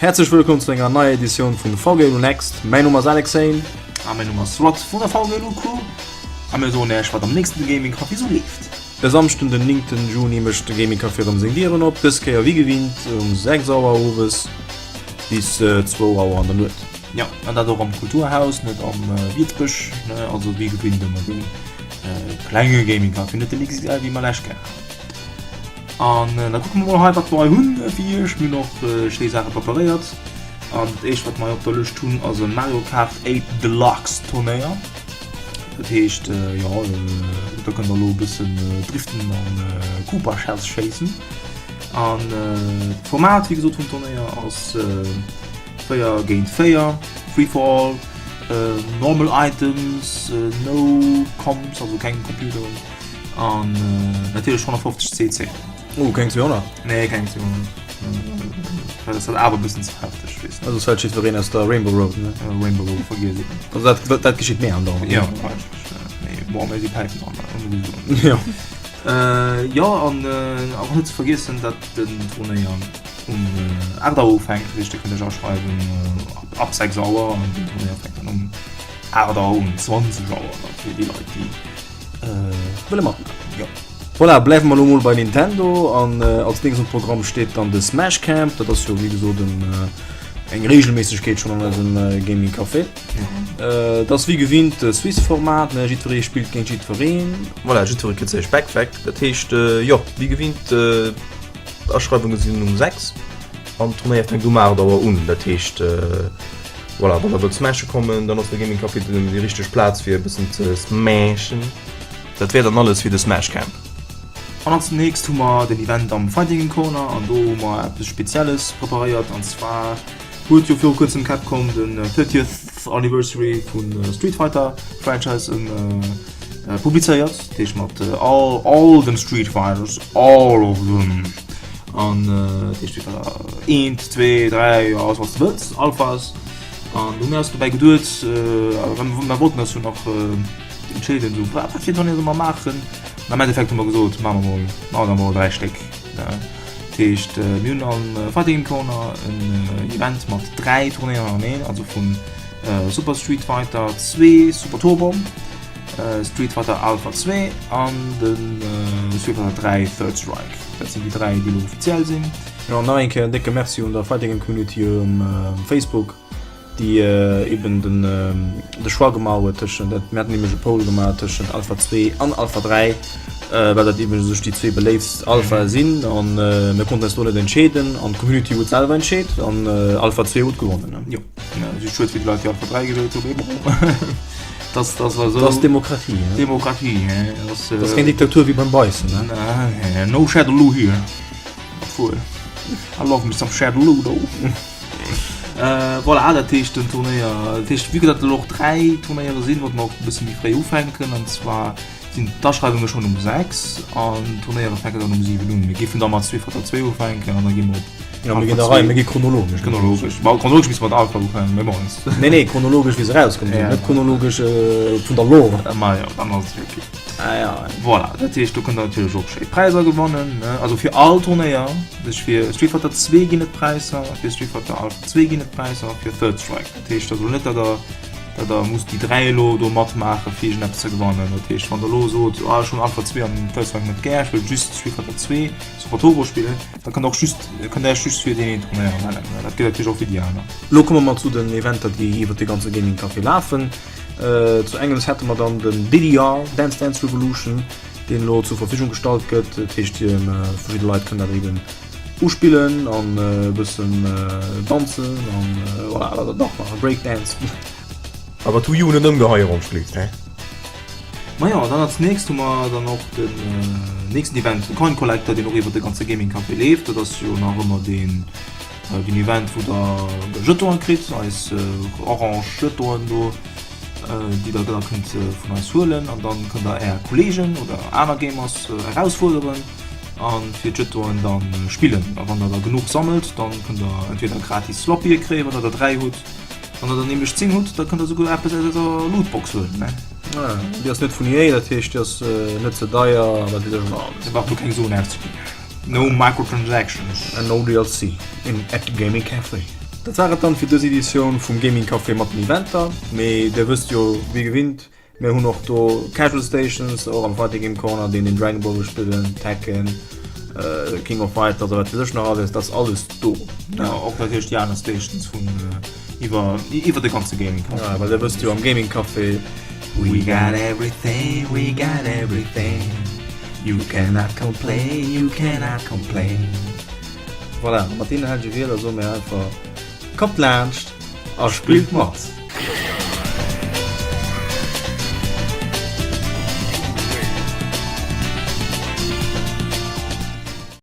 Häerzlech wëllkomm zu enger neier Editioun vun VGLU Next. Mäin Numm ass Alexane. A mäin Numm ass Rod vun der VGLU Crew. A mir soen Iech, wat am nächsten Gaming Café sou leeft. E Samschden den 9 Juni mécht de Gaming Café erëm seng Dieren op, dës Kéier wéi gewinnt um 6 Auer owes bis 2 Auer an der Nuet. Jo, an dat och am Kulturhaus, net am Wiertsbësch, also wéi gewinnt ëmmer dee klenge Gaming Café, net den XXL wéi mer lech gär haten. An da kucke mer mol hei wat mer hei hunn fir iech. Mir hunn och schéi Saache preparéiert. An dat éischt wat mer hei op der Lëscht hunn ass e Mario Kart 8 Deluxe Turnéier. Dat heescht jo do kënnt der elo e bëssen driften an Koopa Shells schéissen. An d'Format wéi gesot vum Turnéier ass 4 géint 4, Free for all, normal items, no comps, also keng Computeren. An natierlech 150 cc. Oh, keng 200? Nee, keng 200. Well das awer e bëssen ze hefteg, weess de. Also es fällt jiddwereen aus der Rainbow Road, ne? Rainbow Road, vergiess et net. Also dat, dat geschitt mir andauernd. Ja, eigentlech. Nee, bon, mir si päifen an, sowieso. Ja. Jo, an och net ze vergiessen, datt den Turnéier um 8 Auer ufänkt. Dat heescht, Dir kënnt Iech aschreiwen ab 6 Auer an den Turnéier fänkt dann um 8 Auer un, 20 Auer da fir déi Leit, déi Wëlle matmaachen. Jo. Voilà, bleiwe mer elo mol bei Nintendo an als nächstes um Programm steet dann de Smash Camp. Dat ass jo wéi gesot en eng Regelméissegkeet schonn an eisem Gaming Café. Dat ass wéi gewinnt de Swiss Format, ne, jiddweree spillt géint jiddwereen. Voilà, jiddweree kritt säi Speck weg. Dat heescht, jo, wéi gewinnt, d'Aschreiwunge sinn um 6 an d'Turnéier fänkt um 8 Auer un. Dat heescht, Voilà, wann der wëllt smashe kommen, dann ass de Gaming Café déi richteg Plaz fir e bëssen ze smashen. Dat wär dann alles fir de Smash Camp. An als nächst hu mer den Event am Fighting Corner an do hu mer eppes Spezielles preparéiert an zwar huet jo viru kuerzem Capcom den 30th Anniversary vu Street Fighter Franchise publizéiert, dat heescht mat all all den Street Fighters, all of them. An dat heescht Street Fighter 1, 2, 3, jo alles wat s de wëlls, Alphas. An do hu mir eis dobäi geduet, mer wollten eis jo nach entscheeden, esou wat fir Tournéier solle mer maachen. An am Endeffekt hu mer gesot, maache mer mol, maache mer mol 3 Stéck. Dat heescht mir hunn am Fighting Corner en Event mat 3 Tournéier an een, also vun Super Street Fighter 2 Super Turbo, Street Fighter Alpha 2 an de Street Fighter 3 Third Strike. Dat sinn déi 3 déi elo offiziell sinn. Jo, an nach eng Kéier en décke Merci un der Fighting Game Community um Facebook, déi eben den de Choix gemaach huet tëschent, mir haten nämlech e Poll gemaach tëschent Alpha 2 an Alpha 3, well dat eben u sech déi zwee beléiftst Alphae sinn an mir konnten eis do net entscheeden an d'Community huet selwer entscheet an Alpha 2 huet gewonnen. Jo. Ja, si schued fir d'Leit, déi Alpha 3 gewielt hunn, mee bon. Das, das war so. Das ass Demokratie. Ne? Demokratie, ne? Das, äh, das ass keng Diktatur wéi beim Beissen, ne? Nee, no Shadaloo here. Obwohl, I love me some Shadaloo, though. Äh, voilà, dat heescht den Turnéier, dat heescht, wéi gesot, och 3 Turnéiere sinn, wat mer och e bësse méi fréi ufänken, an zwar sinn d'Aschreiwunge schonn um 6 an d'Turnéiere fänken dann um 7 un. Mir géifen da mat Street Fighter 2 ufänken an da gi mer op Ja, mir ginn der Rei, mir gi chronologesch. Chronologesch. Bon, chronologesch misste mer mat Alpha ufänken, mee bon. Nee, nee, chronologesch wéi se erauskomm sinn, net chronologesch vun der Lore. Ma jo, dann ass et jo ok. Ah ja. Voilà, dat heescht, do kënnt der natierlech och schéi Präisser gewannen, ne? Also fir all Turnéier, dat heescht fir Street Fighter 2 ginn et Präisser, fir Street Fighter Alpha 2 ginn et Präisser, fir Third Strike. Dat heescht also net, datt der, datt der musst déi 3 elo do matmaachen, fir iergendeppes ze gewannen. Dat heescht, wann der elo sot, ah ech hunn Alpha 2 an Third Strike net gär, ech wëll just Street Fighter 2 Super Turbo spillen, Da kënnt och just, kënnt Där just fir deen een Turnéier mellen. Dat gëllt natierlech och fir déi aner. Lo komme mer zu den Eventer, déi iwwert de ganze Gaming Café lafen. Zu engems hätte mer dann den DDR, Dance Dance Revolution, deen elo zur Verfügung gestallt gëtt. Dat heescht, verschidde Leit kënnen dat eben uspillen an e bëssen danzen an voilà, wat der nach maachen, Breakdance. Awer d'Wii U net ëmgeheien, Ronschlicht, hä? Majo, dann als nächst hu mer dann och den nächsten Event, den Coin Collector, deen och iwwer de ganze Gaming Café leeft. Dat ass jo nach ëmmer deen deen Event, wou der Jetonen kritt, eis orange Jetonen do, déi der da kënnt vun eis huelen an dann kënnt der är Kollegen oder aner Gamers erausfuerderen a fir d'Jetonen dann spillen. A wann der der genuch sammelt, dann kënnt der entweder gratis Sloppye kréien, wann der der 3 hutt, Wann der dann nämlech 10 hutt, da kënnt der souguer eppes aus eiser Lootbox huelen, ne? Ah, déi ass net vun EA, dat heescht déi ass net ze deier a wat weess ech nach alles. Dir braucht do keng Suen auszeginn. No microtransactions. And no DLC in at the Gaming Café. Dat war et dann fir dës Editioun vum Gaming Café mat den Eventer. Mee dir wësst jo wéi gewinnt, mir hunn och do Casual Stations, och am Fighting Game Corner, deen den Dragon Ball wëll spillen, Tekken, King of Fighters a wat weess ech nach alles, dat ass alles do. Ja, och natierlech déi aner Stations vun iwwer iwwer de ganze Gaming Café. Ja, well dir wësst jo am Gaming Café, We got everything, we got everything, you cannot complain, you cannot complain. Voilà, a mat deenen hellege Wierder soe mir einfach, Kommt laanscht a spillt mat!